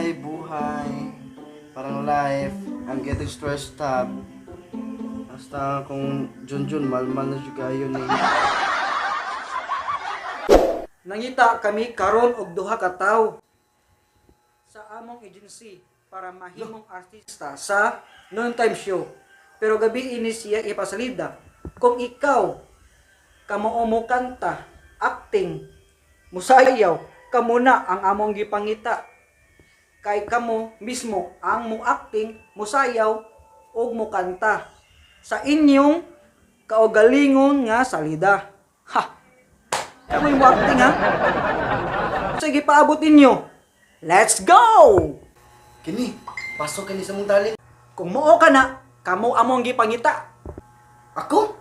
Ay, buhay. Parang life. I'm getting stressed up. Basta kung Junjun, malmal na juga yun eh. Nangita kami karon og duha ka tawo sa among agency para mahimong artista sa noontime show. Pero gabi ini siya ipasalida. Kung ikaw kamo mo kanta, acting, musayaw, kamo na ang among gipangita. Kay kamo mismo ang mo acting, musayaw ug mukanta sa inyong kaugalingon nga salida. Ha! Kamo yung acting, ha? Sige, paabot ninyo. Let's go! Kini, pasok kini sa mong talent. Kung muo ka na, kamo among gipangita. Ako?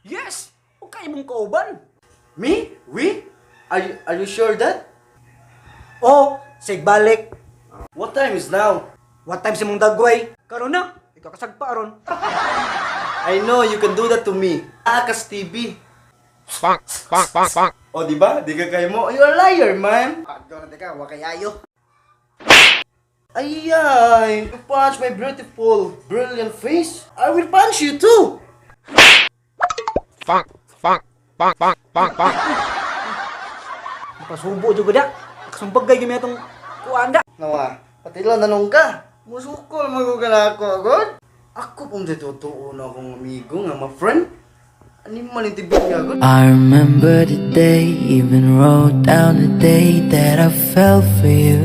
Yes! O kay mong kauban. Me? We? Are you sure that? O, sigbalik. What time is now? What time si mong dagway? Karon na, ikaw kasagpa aron. I know you can do that to me. Akas TV. Bonk, bonk, bonk, bonk. O, di ba? Di ka kayo mo. You're a liar, man. Pagdo na teka, wa kay ayo. Ay, ay. You punch my beautiful, brilliant face. I will punch you too. Bonk, bonk, bonk, bonk, bonk, bonk. Makasubo jud da. Kasumbagay gyud mi atong kuan da. Nawa, pati lang nanong ka. Musukol magugal ako, agad. Ako pong totoo na akong amigo nga, ma friend. Animal yung tibig niya, agad. I remember the day, even wrote down the day that I fell for you.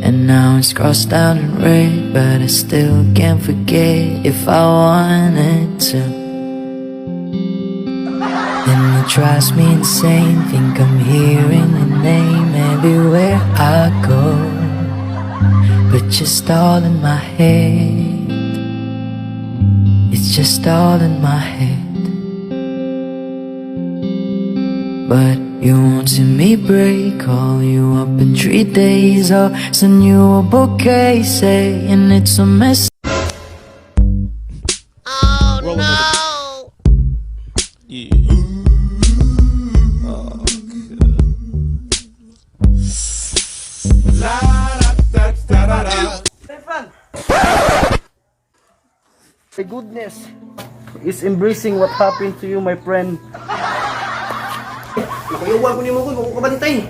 And now it's crossed out in red, but I still can't forget if I wanted to. And it drives me insane, think I'm hearing your name everywhere I go. But just all in my head. It's just all in my head. But you won't see me break. Call you up in 3 days or send you a bouquet saying it's a mess. Roll another. Yeah. Oh, Stefan! My goodness is embracing what happened to you, my friend. Nakuyuwan ko ni mo ko, ko kabantay.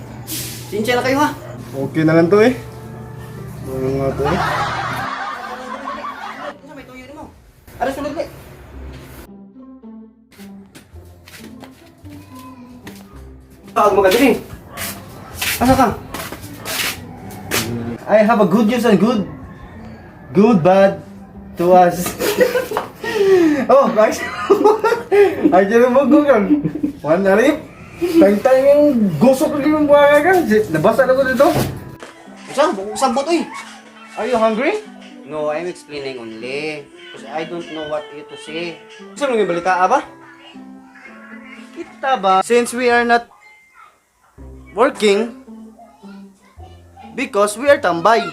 Sinsya na kayo ha. Okay na lang to eh. Ano nga to eh? Ano may tuyo nimo? Ara sulod ni. Tawag mo ka diri. Asa ka? I have a good news and good bad to us. Oh, guys. Ay, dyan mo gugan. One arip. Tang-tang yung gusok lagi yung buhay ka. Nabasa na ko dito. Usa, buko sabot oy. Are you hungry? No, I'm explaining only. Because I don't know what you to say. Gusto mo yung balita ba? Kita ba? Since we are not working because we are tambay.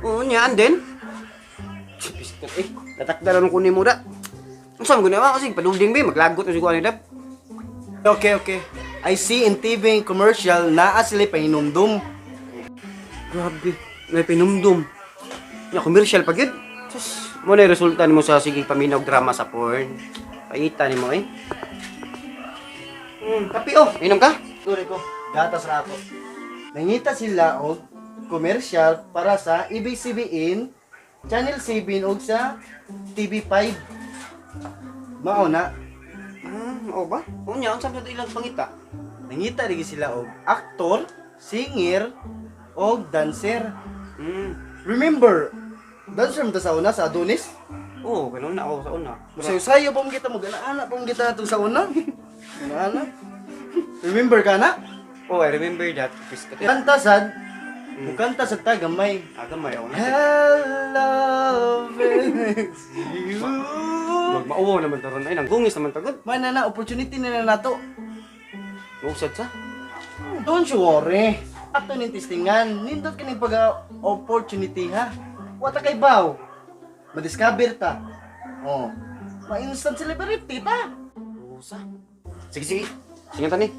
Oo, niya, and then? Biskat eh. Tatakda lang ko ni mo da. Unsa man guna kasi paluding ba maglagot na siguro ani dap. Okay. I see in TV commercial naa sila pahinumdum. Grabe, may pinumdum. Nya commercial pa gyud. Sus, mo na yung resulta nimo sa sigig paminaw drama sa porn. Paita nimo eh. Kape oh, inom ka? Turi ko, gatas ra ako. Nangita sila og commercial para sa ABCBN, Channel 7 og sa TV5. Mao na, Ah, mao ba? Unya, unsa man ilang pangita? Nangita lagi sila og actor, singer, og dancer. Remember, dancer mo ta sa una sa Adonis? Oo, ganun na ako sa una. Musayo-sayo pa mo kita, mag-ana pa mo kita atong sa una. Ana. Remember ka na? Oh, I remember that. Biskat. Kanta sad, mukanta sad ta gamay. Agamay ako na. Hello, it's you. Magmauwaw naman taron ay nanggungis naman tagod. Man na na, opportunity na na nato. Mausad sa. Don't you worry. Ato ning testingan, nindot kining pag opportunity ha. Wata kay baw. Madiscover ta. Oh. Ma-instant celebrity ta. Usa. Sige, sige. Sige tani.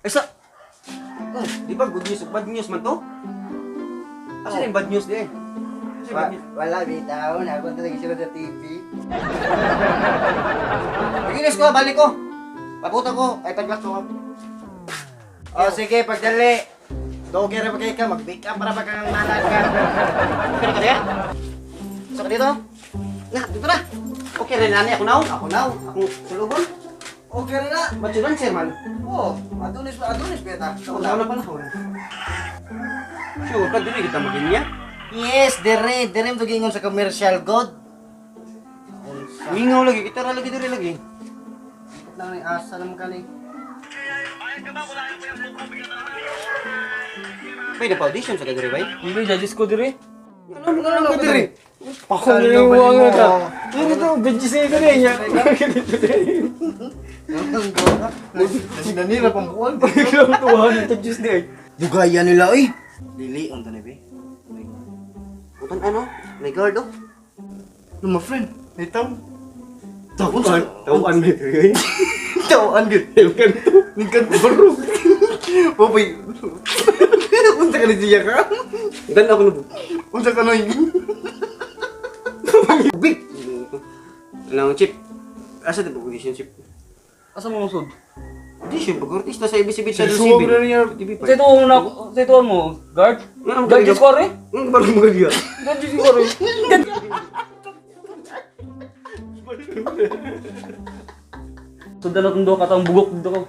Ay sa. Oh, di ba good news ug bad news man to? Asa na yung bad news di eh? Asa yung bad news? Wala bitaw na ako talaga sila sa TV. Paginis ko, balik ko. Pabuta ko, ay taglak ko. Oh, sige, pagdali. Dogger pa kay ka, mag-make up para pa kang manag ka. Okay na ka diya? So ka dito? Na, dito na. Okay rin nani ako now, ako now, akong sulugon. Okay na na. Macho dancer man. Oh, Adonis pa, Adonis beta. Ako na pala ako. Sure ka dili kita maginya. Yes, dire, dire mo gingon sa commercial god. Mingaw lagi kita ra lagi diri lagi. Lang ni asa naman kani. Bay na audition sa kadiri bay. Hindi, judges ko dire. Ano mo ka diri? Pako na yung mga ka. Ano to? Judges na ito niya. Nanira pang buwan. Tuwahan yung judges niya eh. Dugaya nila eh. Dili unta ni be. Utan ano? May guard oh. No, my friend. Itaw. Tawon Tawon may diri. Tawon gyud. Kanto. Ning kanto bro. Popoy. Unsa ka ni siya ka? Dan ako nubo. Unsa ka noy? Big. Ano chip? Asa di ba audition chip? Asa mo musod? Audition pag artista sa ABCB sa Seryoso na niya. TV Sa ito na sa ito mo, guard. Judges ko rin. Ang barang mga diya. Judges ko rin. Sundan na itong duha ka taong bugok dito ko.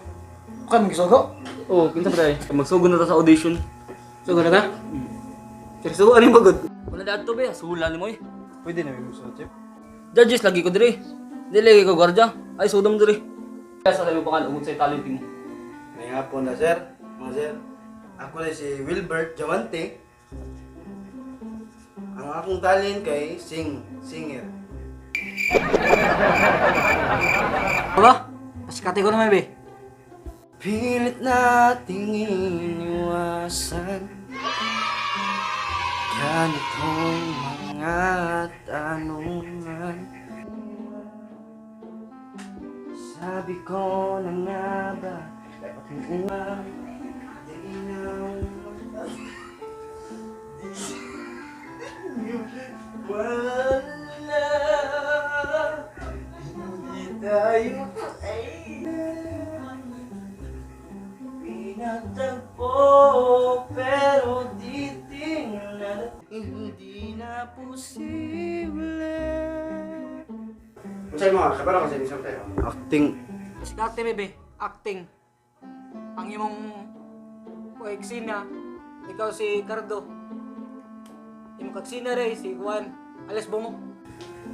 Kan gisugo. Oh, kinsa pa tayo? Magsugod na ta sa audition. So gana ka? Seryoso ano yung bagod? Wala na adto be, sulan mo eh. Pwede na mo sa chip. Judges lagi ko dire. Dili lagi ko gwardiya. Ay sudom dire. Kaya sa tayo pa kan sa talent mo. May hapon na sir. Mga sir. Ako na si Wilbert Diamante. Ang akong talent kay singer. Wala. Pasikate ko naman be. Pilit nating iniwasan ganitong mga tanungan. Sabi ko na nga ba, dapat mo di na wala, hindi tayo ay pinagtagpo, pero di tingnan, hindi na posible. Unsay mo kabalo ka sa isang tayo. Acting. Pasikate bebe, acting. Ang imong eksena, ikaw si Cardo. Imong kaksina rin si Juan Ales Bungo.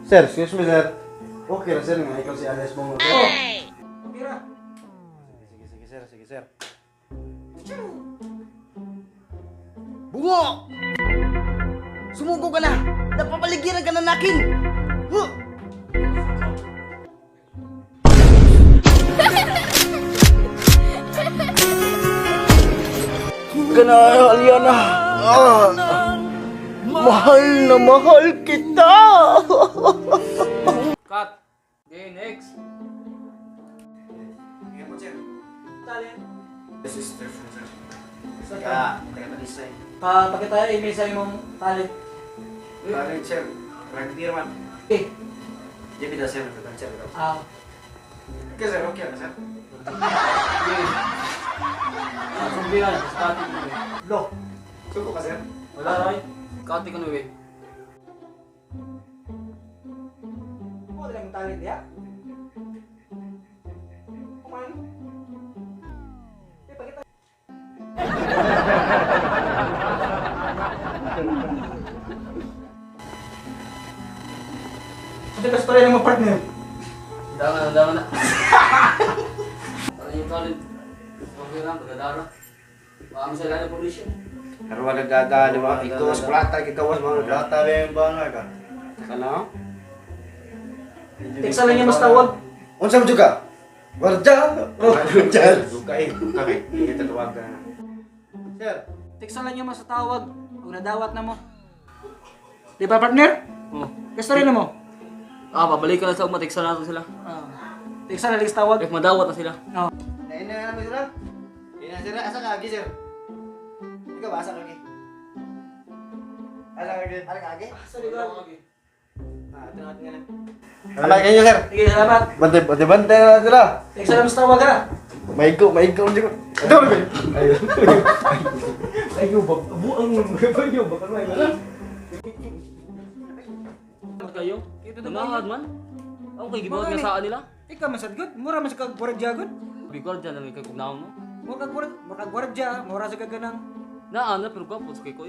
Sir, excuse me sir. Okay ra sir nga ikaw si Alex Bongo. Sir. Okay ra. Sige, sige sir, sige sir. Bungo! Sumugo ka na! Napapaligiran ka na nakin! Huh! Kana, Aliana. Ah, mahal na mahal kita. Cut. Okay, next. Talent. This is different sir. Taga taga Talisay. Pa pakita email sa imong talent. Talent sir. Rugby man. Okay. JP da sir, sir. Ah, Okay sir, okay na sir. Sumbi na, pasikate ko eh. Lo. Suko ka sir. Wala rin. Kati ko na eh. mo lang talent ya. Kumain. Eh, pakita. Kasi ka story ng mga partner. Dama na, dama na. Ano yung talent? Okay lang, pagkadara. Baka mo sa ilalim ng pulisya. Karuan nagdadaan mga ikawas plata, ikawas mga Lata ba yung banga ka? Ano? Teksa lang niya mas tawag. Unsa mo ka? Warja! Oh, Warja! Duka eh, duka kay. Hindi tatuwag ka na. Sir, Teksa lang niya mas tawag. Kung nadawat na mo. Di ba partner? Oh. Ka story na mo. Ah, babalik ka na sa ugma, teksa na to sila. Ah. Teksa lang sa tawag. If madawat na sila. Oh. nain na namin sila. Ina sir, asa ka agi sir? Ikaw ba asa ka gi? Asa ka gi? Ara ka gi? Sorry, bro. Ah, ito natin nga na. Alay kayo, sir. Sige, salamat. Bantay, bantay, bantay na sila. Sige, salamat sa tawag ha. Maigo, maigo. Ito, ayun. Ay, buang mo. Bayo, baka may wala. Kayo? Nangahad man. Ang kay gibuhat nga Mga ni- saan nila. Ikaw man sad good, mura man sa kag gwardiya good. Bigor dyan lang kay kugnaon mo. Mura kag gwardiya, mura sa kag ganang Naa na pero gwapo sa kay ko.